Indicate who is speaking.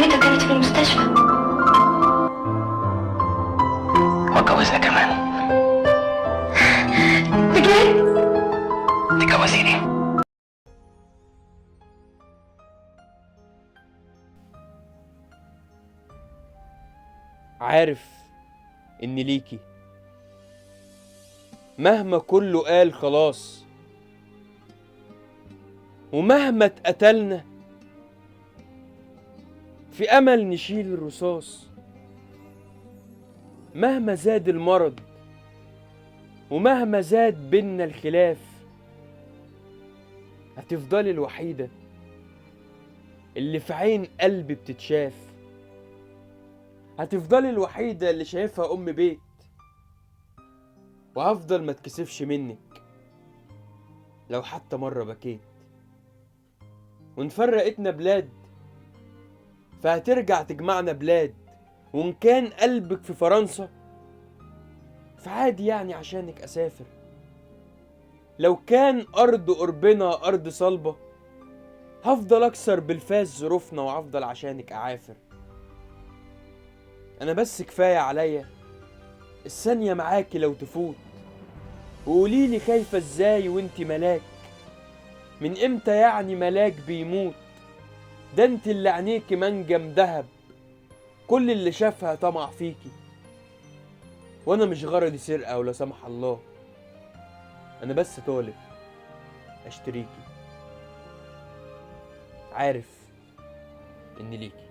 Speaker 1: والدتك كانت في المستشفى.
Speaker 2: واتجوزنا كمان.
Speaker 1: بجد؟
Speaker 2: تتجوزيني؟
Speaker 3: عارف إن ليكي مهما كله قال خلاص، ومهما اتقتلنا في أمل نشيل الرصاص، مهما زاد المرض ومهما زاد بينا الخلاف، هتفضلي الوحيدة اللي في عين قلبي بتتشاف، هتفضلي الوحيدة اللي شايفها أم بيت، وهفضل ما اتكسفش منك لو حتى مرة بكيت. وإن فرقتنا بلاد فهترجع تجمعنا بلاد، وإن كان قلبك في فرنسا فعادي يعني عشانك أسافر. لو كان أرض قربنا أرض صلبة هفضل أكسر بالفاس ظروفنا وهفضل عشانك أعافر. أنا بس كفاية عليا الثانية معاكي لو تفوت، وقوليلي خايفة ازاي وانتي ملاك، من امتى يعني ملاك بيموت؟ ده انت اللي عينيكي منجم دهب، كل اللي شافها طمع فيكي، وانا مش غرضي سرقة ولا سمح الله، انا بس طالب اشتريكي. عارف ان ليكي.